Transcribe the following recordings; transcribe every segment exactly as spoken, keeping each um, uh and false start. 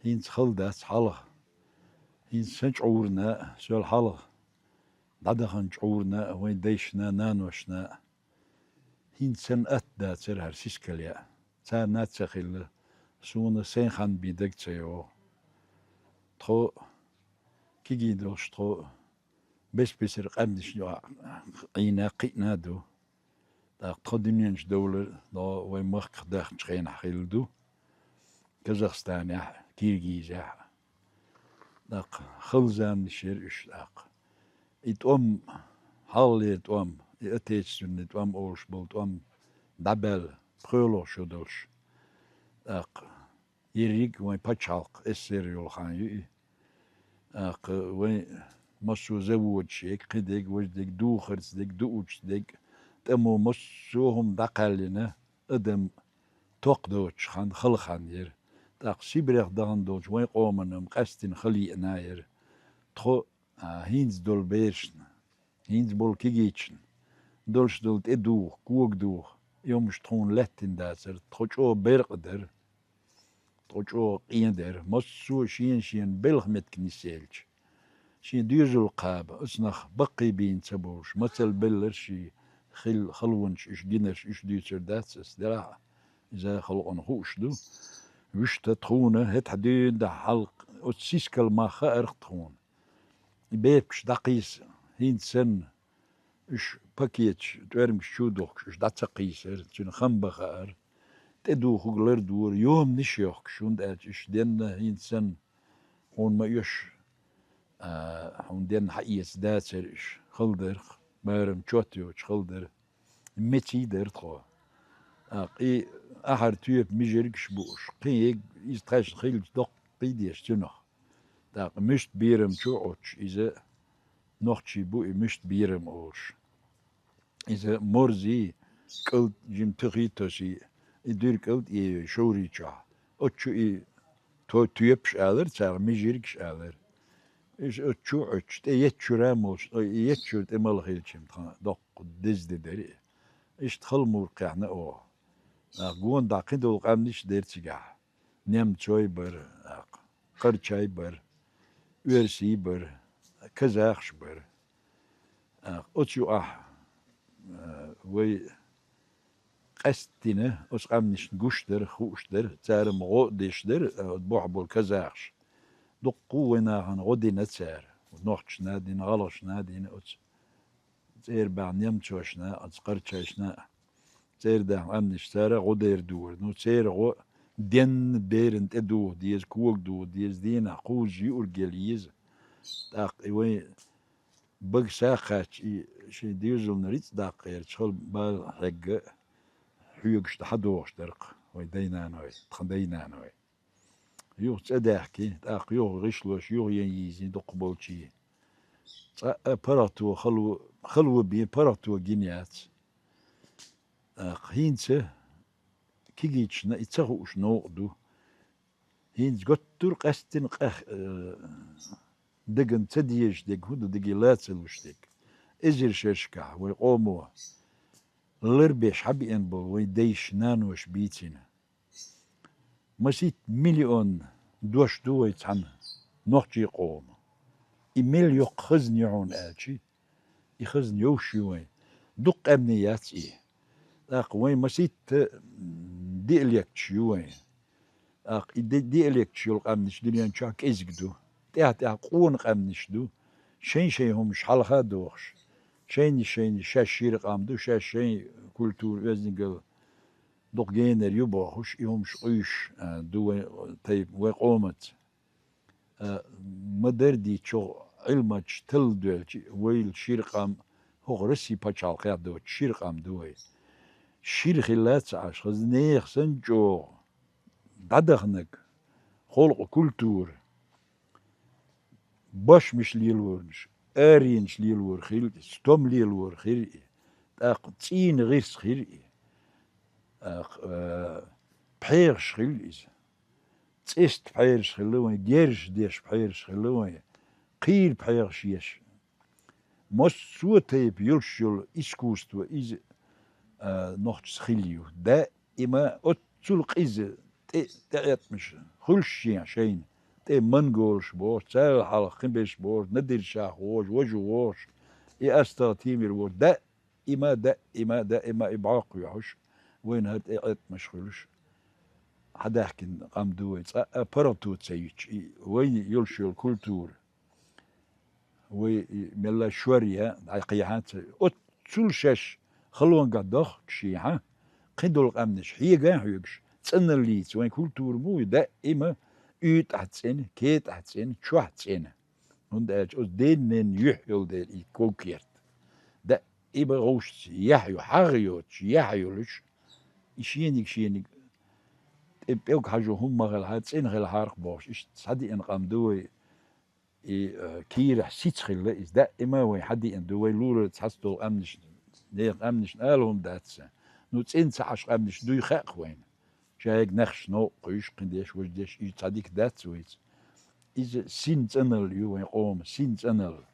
ХӀинца хала дац хьалха. ХӀинца сан чӀурна, сол хьалха дӀадаханчу чӀурна, вайн дайшна, наношна. ХӀинца сан атта дацара хӀара сискал яа. Царна а ца хилла, суна сайн хан бен даг ца йогӀу. Тхо кигий долуш, тхо бес-бесара къаьмнашна Ӏийна, кхиъна а ду. ТӀаккха тхо дуьненчу довлар, но вайн махках дахчу хенахь хилла ду. Казахстанехь, Киргизехь. ТӀаккха хала заманаш яра уьш тӀаккха. И тӀом, хьалхалера тӀом, и отечественный тӀом олуш болу тӀом дӀабаьлла, пхоьалгӀа шо долуш. ТӀаккха ерриг вайн пачхьалкх эсэсэр йолу хан ю и. ТӀаккха вайн массо а заводаш ерг, кхин дерг, важа дерг, духарца дерг, дуучуца дерг, тӀамо массо а хӀума дӀакхаьллина, адам токхадоцуш хан, хала хан яра. ТӀаккха Сибрех дахана долчу вайн къоманна-м къаьстина хала еана яра. Тхо, а, хӀинца долу берашна, хӀинца болу кигична, долуш долу тӀедуху, когадуху, и хӀумаш тхуна лаьттина дацара, тхо чӀогӀа беркъа дара, тхо чӀогӀа къен дара, массо а шена-шена белхан меттиг нисъелча. Шен доьзал кхаба, оцу нах баккхий бийна ца бовлуш, мацалла белларш и хил-, халонаш уьш гинарш уьш дуьйцур дац ас, делахь а иза халкъана хууш ду. Вуьшта тхуна хӀетахь дуьйна дахьа хьалха оцу сискал мах хаарх тхуна. И бепкаш дӀакхийса, хӀинца санна, уьш пакеташ, тӀоьрмигаш чу а духкуш, уьш дӀа ца кхийсара, цуьнан хам бан хаьара. ТӀедухург лардора, йоманаш йохкуш, хӀунда аьлча уьш денна хӀинца санна, хьуна ма оьшу, а, хьуна денна хьаэца дацара уьш, хала дара-кх, барам чот йоцуш хала дара. Меций дара тхо. ТӀаккха и ахьар тоьпа мижаргаш бууш, кхин иза тхаьшна хилча доккхий деш цуьнах. ТӀаккха муьста берам чу а Ӏуттуш, иза нохчий бу и муьста берам олуш. Иза морзий, кӀалд-, жима туьхий тосий, и дуьра кӀалд а йой шоврий чохь. Оцу чу и то-, тоьпаш алара цара, мижиргаш алара. Иза оцу чу а Ӏуттуш, тӀе еттачуьра а молуш, ой, и еттачуьра тӀе мала хилча-м тхан доккха деза де дара и. Иштта хала мур кхехьна оха. ТӀаккха гонах кхидолу къаьмнаш а дара цигахь. Немцой бара, тӀаккха, кхарчай бара, оьрсий бара, казахаш бара. ТӀаккха оцу юкъахь, а, вай къаьсттина оцу къаьмнашна гуш дара, хууш дара, цара-м гӀо а деш дара, а, оцу бухахь болу казахаш. Дуккха а вайн нахана гӀо дина цара, нохчашна а дина, гӀалгӀашна а дина оцу цӀера баьхна немцошна а, оцу кхарчайшна а. ЦӀера дахьа къаьмнаш цара гӀо дер дора. Ну, церан гӀо денна берана тӀедуха деза, когадуха деза, дийнахь кхузза юург яла еза. ТӀаккха и вайн бага сакхаьчча, и шайн доьзална рицкъ даккха гӀерташ хала бала хьегна, хьоьгуш хьадогӀуш дара-кх вайн дай-наной, тхан дай-наной. Юха цӀа даьхкина, тӀаккха юха гӀишлош, юха ян йийзина дукхахболчий. Цкъа а паргӀато хало, хало бен паргӀато гина яц. ТӀаккха хӀинца кигична и ца хууш новкъа ду. ХӀинца готтур къаьсттина къех-, э, дагана ца дезаш дерг хӀун ду, дагий лаца луш дерг. Эзар шершкахь вай къомо ларбеш хьабеана болу вайн дайша, наноша бийцина. Масийтта миллион дош ду вай цхьана нохчийн къоман. И мел йоккха хазна ю хьуна аьлча, и хазна йовш ю вайн. Дукха къаьмнаш яц и. ТӀаккха вайн масийтта, м, диалекташ ю вайн. ТӀаккха и ди-, диалекташ йолу къаьмнаш дуьнен чохь кӀезиг ду. ТӀаьхь-тӀаьхьа къона къаьмнаш ду. Шайн-шайн хӀумаш хьалха а дохуш. Шайна-шайна шаьш шира къам ду, шаьш шайн культура, оьздангалла дукха генара ю бохуш, и хӀумаш къуьйсуш, а, ду вайн тайпа, вайн къомаца. А, ма-дарра дийцича, Ӏилманчаш талла доьлча, вайл шира къам, хӀокху Россин пачхьалкхехь доцу шира къам ду вай. Шира хилла а ца Ӏаш, хаза нехан санна чӀогӀа дӀадаханарг, халкъан культура, бошмаш лелорнаш, аренаш лелор хир и, стом лелор хир и, тӀаккха цӀийнан гӀирс хир и, тӀаккха, а, пхьегӀаш хир иза. ЦӀеста пхьегӀаш хилла вайн, герзаш деш пхьегӀаш хилла вайн, кхийра пхьегӀаш еш. Массо а тайпа йолуш йолу искусство иза, а, нохчаца хилла ю. Даима оццул къиза тӀе-, тӀеӀеттамаш хуьлуш шен шайна. тӀе монголаш бохуш, царал хьалха кхин берш бохуш, Надир-Шах волуш, важа волуш, и АстагӀа Темир волуш, даима, даима, даима и бӀоккха юьхьуш, вайна хӀара тӀе Ӏеткъамаш хуьлуш, хьадаьхкина къам ду вай. Цкъа а паргӀато ца йича, и вайна йолуш йолу культура, вай и мелла шор я, дӀа кхехьа ца, оццул шаьш халонга дохкуш шехьа, кхин долу къаьмнаш хьега а хьоьгуш, цӀаналлица вайн культура бу и даима уьйтӀахь цӀена, кетӀахь цӀена, чохь цӀена. ХӀунда аьлча оцу ден-ненан юьхь йолу дела и ков-керт. Даима гӀовшца яхь ю, хьагӀ йоцуш, яхь йолуш, и шениг-шениг тӀе пӀелг хьажо хӀума ма хилахьара, цӀена хилахьара бохуш, иштта схьадеана къам ду вай. И, э, кийрахь сица хилла иза. Даима вайн хьадеана ду, вай лура цхьацца долу къаьмнаш, нехан къаьмнашна ала хӀума дац сан. Ну, цӀена ца Ӏаш къаьмнаш дуй хаьа вайна. Шайга нахаш новкъа кхуьйш, кхин деш, важа деш, иза цхьа дика дац вайца. Иза син цӀаналла ю вайн къоман, син цӀаналла.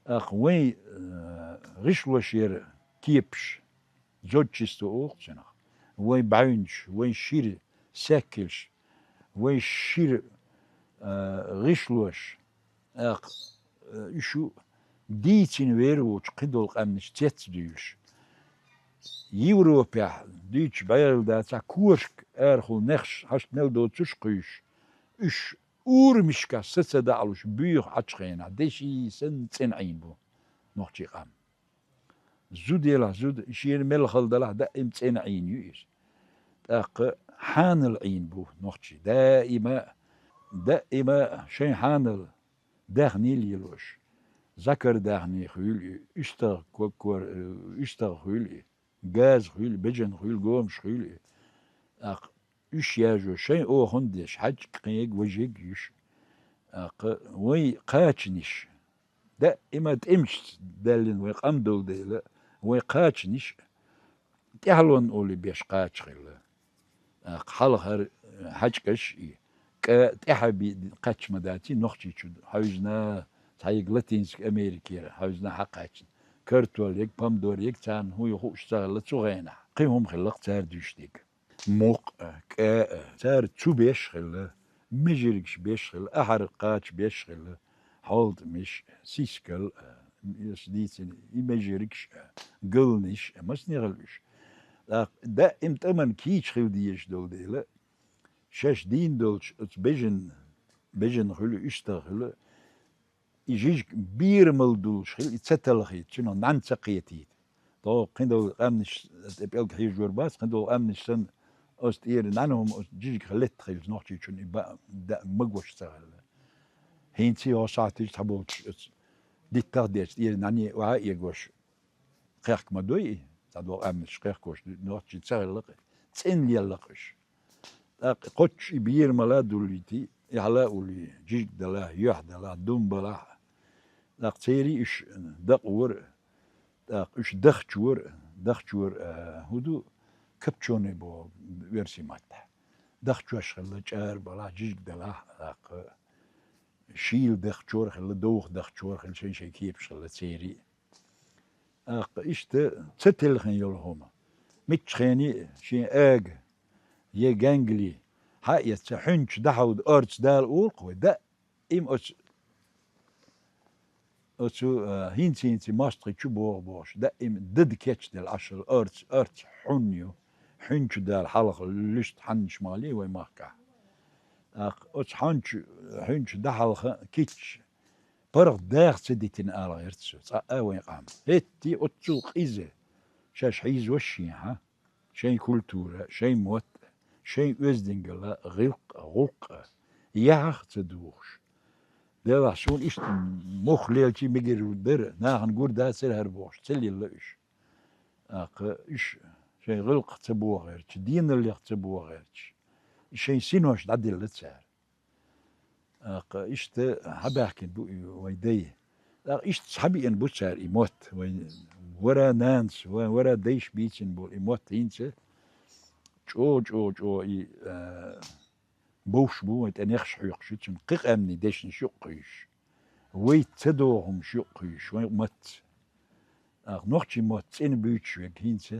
ТӀаккха вайн, э, гӀишлошера кепаш, зодчество олу цунах. Вайн бӀаьвнаш, вайн шира саьккхилш, вайн шира, а, гӀишлош, тӀаккха, а, уьш ю дийцина вер воцуш кхидолу къаьмнаш цецдуьйлуш. Европехь дуьйцуш бӀегӀийла дацахь, кошка арахула нехаш хьашт мел доцуш кхуьйсуш, уьш урамашкахь са ца даӀалуш буьйху Ӏачу хенахь, деши санна цӀена Ӏийна бу нохчийн къам. Зуда елахь зуда, шена мел хала далахь, даим цӀена Ӏийна ю иза. ТӀаккха хьанал Ӏийна бу нохчий. Даима, даима шайн хьанал даьхний лелош. Закар даьхний хуьлу и, уьстагӀ кор-, кор-, уьстагӀ хуьлу и, газа хуьлу, бежана хуьлу, гомаш хуьлу и. ТӀаккха уьш яжо шайн оханна деш, хьаьжкъиг, важиг юьш. ТӀаккха вайн кхачанаш. Даима тӀемашца даьллина вайн къам долу дела, вайн кхачанаш тӀаьхьалонна олий беш кхача хилла. ТӀаккха хьалхара хьаьжкӀаш и, кӀа тӀаьхьа би-, кхаьчна ма дац и Нохчийчу хьаьвзина, цхьаерг Латинская Америкера хьаьвзина хьакхаьчна. Картол ерг, помидор ерг царна хӀун ю хууш ца хилла цу хенахь. Кхин хӀума хилла-кх цара дуьйцуш дерг. Мукъ а, кӀа а, цара цу беш хилла, межиргаш беш хилла, ахьар кхача беш хилла, хьолтӀамаш, сискал а, аса дийцина, и межиргаш а, галнаш а, масане хилла уьш. ТӀаккха даим тӀаман кийча хила дезаш долу дела, шаьш дийна долчу оцу бежан, бежан хуьлу, уьстагӀ хуьлу, и жижиг берамал дуллуш хила, и ца талхийта, цуьнан нӀаьна ца кхетийта. ТӀаккха кхин долу къаьмнаш, тӀе пӀелг хьежор бац, кхин долу къаьмнаш санна, оцу тӀера нӀаьна хӀума оцу жижигах летта хилча, нохчийчун и ба-, да-, магош ца хилла. ХӀинца а хӀокху сахьтехь цхьаболчуш оцу диттах дерш тӀера нӀаьне охьа а эгош, кхехка ма дуй и, цхьадолу къаьмнаш кхехкош, нохчий ца хилла-кх, цӀена лелла-кх уьш. ТӀаккха кхоччуш и берамал а дуллийтий, и хьала а уллий, жижиг далахь, юьхь далахь, дум балахь. ТӀаккха церий уьш дакъора, тӀаккха уьш дахчора, дахчора, а, хӀун ду, копчёный боху оьрсийн маттахь. Дахчош хилла, чӀара балахь, жижиг далахь, тӀаккха шийла дахчора хилла, довха дахчора хилла, шайн-шайн кепаш хилла церий. ТӀаккха иштта ца телхина йолу хӀума. Мичча хений шен ага, я гангли, хьаэца хьуьнчу дӀахьовда, орца дала олу-кх вай, даим оцу, оцу, а, хӀинца-хӀинца мостагӀий чу богӀу бохуш, даим дада кечделла Ӏаш хилла орца, орца хьун ю, хьуьнчу дала хьалха луьста хьаннаш ма хилий вай махкахь. ТӀаккха оцу хьуьнчу, хьуьнчу дӀахьалха кийча, паргӀат даха ца дитина ала гӀерта со, цкъа а вайн къам. ХӀетте оццул къиза шаьш хьийзош шен хьан, шайн культура, шайн мотт, шайн оьздангалла, гӀиллакх, гӀуллакх, яхьах ца духуш. Делахь суна иштта мух лелчий мегар дара, нахана гур дацара хӀара бохуш, ца лелла уьш. ТӀаккха уьш шайн гӀиллакх ца боху гӀерташ, деналлех ца боху гӀерташ, шайн синош дӀаделла цара. ТӀаккха иштта хьабаьхкина бу и вайн дай. ТӀаккха иштта схьабеана бу цара и мотт, вайн вара нанас, вайн вара дайша бийцина болу и мотт хӀинца чӀогӀа, чӀогӀа, чӀогӀа и, а, бовш бу вайн тӀе нехаш хьоькхуш ю, цуьнан кхин къаьмнийн дешнаш юкъа кхуьйсуш. Вай ца догӀу хӀумаш юкъа кхуьйсуш, вайн маттаца. ТӀаккха нохчийн мотт цӀена буьйцуш верг хӀинца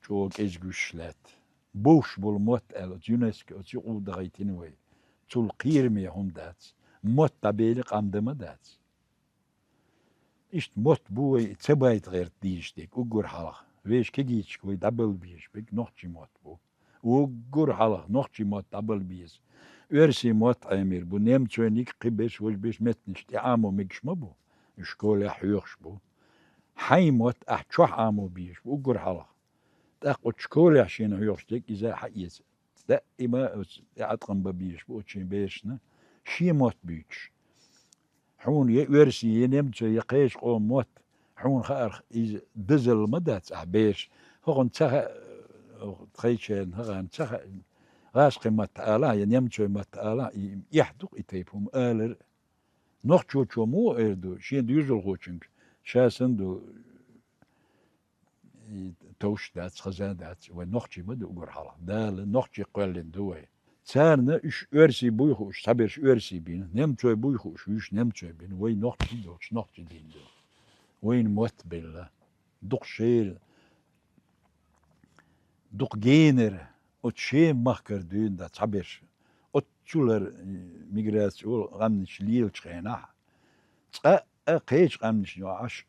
чӀогӀа кӀезиг уьш лаьтта. Бовш болу мотт аьлла, оцу ЮНЕСКО оцу юкъа дахийтина вай. Цул кхераме хӀума дац. Мотт дӀабели къам дан ма дац. Иштта мотт бу вай ца байта гӀерта дезаш дерг, уггар хьалха. Вешан кегийчашка вай дӀабала безаш берг нохчийн мотт бу. Уггар хьалха нохчийн мотт дӀабала беза. Оьрсийн мотт Ӏемар бу, немцойниг, кхыберш, важберш, меттанаш тӀеӀамо мегаш ма бу. Уж школехь хьоьхуш бу. Хьайн мотт ахь чохь Ӏамо безаш бу, уггар хьалха. ТӀаккха оцу школехь шена хьоьхуш дерг иза хьаэца. Даима оцу тӀеӀаткъам бан безаш бу оцу шен берашна, шен мотт буьйцуш. Хьуна я оьрсийн, я немцойн, я кхечу къоман мотт, хьуна хаарх, иза дозалла ма дац ахь бераш. ХӀокхунна ца хаьа, тхайчарна, хӀокхарна ца хаьа, гӀазкхийн матта алахь, я немцойн матта алахь, и эхь ду-кх и тайпа хӀума алар. Нохчочо муха эр ду, шен доьзалхочуьнга, ша санна ду, и товш дац, хаза дац, вай нохчий ма ду уггар хьалха. Дала нохчий кхоьллина ду вай. Царна уьш оьрсий буй хууш, цхьаберш оьрсий бина, немцой буй хууш, уьш немцой бина, вай нохчий долчу нохчий дийна ду. Вайна мотт белла. Дукха шера, дукха генара, оцу шен махкара дуьйна дан цхьаберш. Оццулара миграци олу къаьмнаш лелачу хенахь, цкъа а кхечу къаьмнашна йохьуш,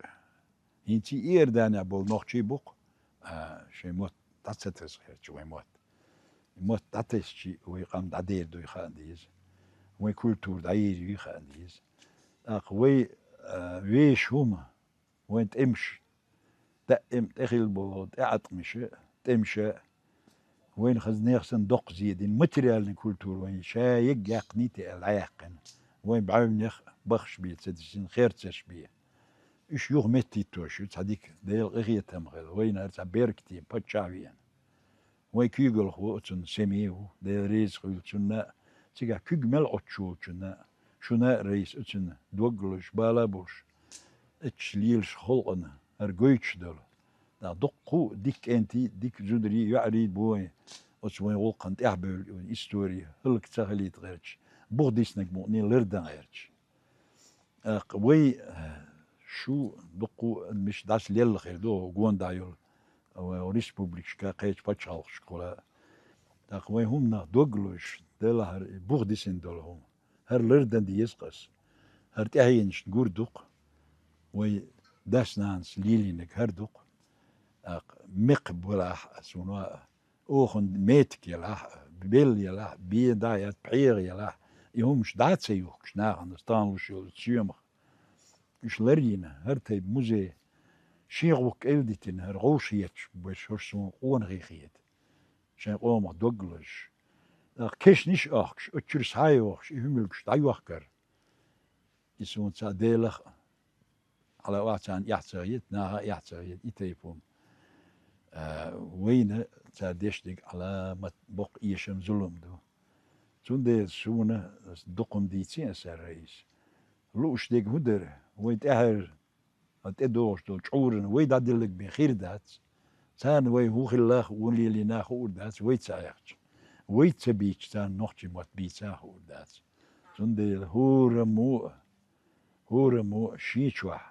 хӀинца и Иорданехь болу нохчий бу-кх, а, шайн мотт дӀа ца таса гӀерташ вайн мотт. Мотт дӀатесчи вай къам дӀадер дуй хаан деза. Вайн культура дӀайийр юй хаан деза. ТӀаккха вай, а, вешан хӀума, вайн тӀемаш, даима тӀехилла болу тӀеӀаткъамаш, тӀемаш, вайна хаза нехан санна доккха зен дина, материальный культура вайн ша егга яьккхиний те аьлла дӀаяьккхина. Вайн бӀаьвнех бахаш бен ца дисина, херцарш бен. Уьш юха меттахӀиттош ю, цхьа дика, Делан къинхетам хила, вайна хӀара цхьа беркате паччахь веана. Вайн куьйгалхо оцунна Семи ву, Дела реза хуьлда цунна а, цигахь куьг мел Ӏоттуш волчунна а, шуна а, Раиса, оцунна дог а луш, бала а болуш, эццаш лелаш халкъана хӀара гойтуш долу. ТӀаккха дуккха а дика кӀентий, дика зударий, йоӀарий бу вайн, оцу вайн гӀуллакхана тӀаьхьабевлла ю вайн истори, хӀаллак ца хилийта гӀерташ, бух диснарг мукъане лардан гӀерташ. ТӀаккха вай, э, шу дуккха а миш дӀасалелла хир ду, гонда йолу, вайн республикашка, кхечу пачхьалкхашкахула. ТӀаккха вайн хӀуманах дог а луш, делахь хӀара бух дисина долу хӀума. ХӀара лардан деза-кх ас. ХӀара тӀаьхьенашна гур ду-кх. Вайн дас-нанас лелийнарг хӀара ду-кх. ТӀаккха мекх балахь а, суна а, оханан метиг елахь а, белла елахь а, бен дӀа а яц, пхьегӀа елахь а, и хӀумаш дӀа а ца юхкуш нахана, стагана луш йолу соьмах. Уьш ларйина, хӀара тайпа музей, шен гӀуллакх кӀел дитина, хӀара гӀовшахеташ берш, хӀорш суна къонахий хета. Шайн къомах дог лозуш. ТӀаккха кешнаш а охкуш, оццуьра схьа а йохуш, и хӀуьмилгаш дӀайохкар. И суна цхьа Делах а, хьала охьа царна эхь ца хета, наха а эхь ца хета, и тайпа хӀума. А, вайна цара деш дерг Ӏаламат боккха эшам, зулам ду. Цундела суна ас дукха хӀума дийцина аса, Раиса. Лууш дерг хӀун дара? Вайн тӀаьхьара тӀедогӀуш долу чкъурана вай дӀадилларг бен хир дац. Царна вай хӀун хилла, хӀун лелийна хуур дац, вай ца аьхча. Вай ца бийцча, царна нохчийн мотт бийца хуур дац. Цундела хӀораммо а, хӀораммо а шен чохь,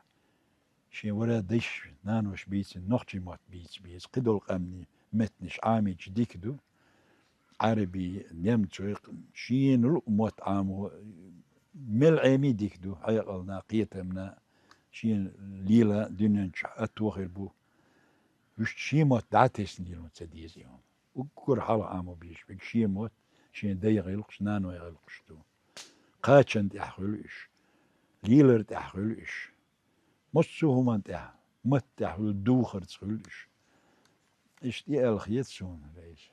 шен вара дайша, наноша бийцина нохчийн мотт бийца беза, кхидолу къаьмнийн меттанаш Ӏамийча дика ду. Ӏаьрбийн, немцойн, шена луъу мотт Ӏамо, мел Ӏемий дика ду, хьекъална, кхетамна, шена лела дуьнен чохь атта хир бу. Вуьшта шен мотт дӀа а тесна лело ца деза и хӀума. Уггар хьалха Ӏамо безаш верг шен мотт, шен дай гӀиллакхаш, наной гӀиллакхаш ду. Кхачанна тӀехь хуьлу уьш, лелар тӀехь хуьлу уьш. Массо а хӀуманна тӀехь, матта тӀехь хуьлу, духарца хуьлу уьш. Иштта и аьлла хета суна, Раиса.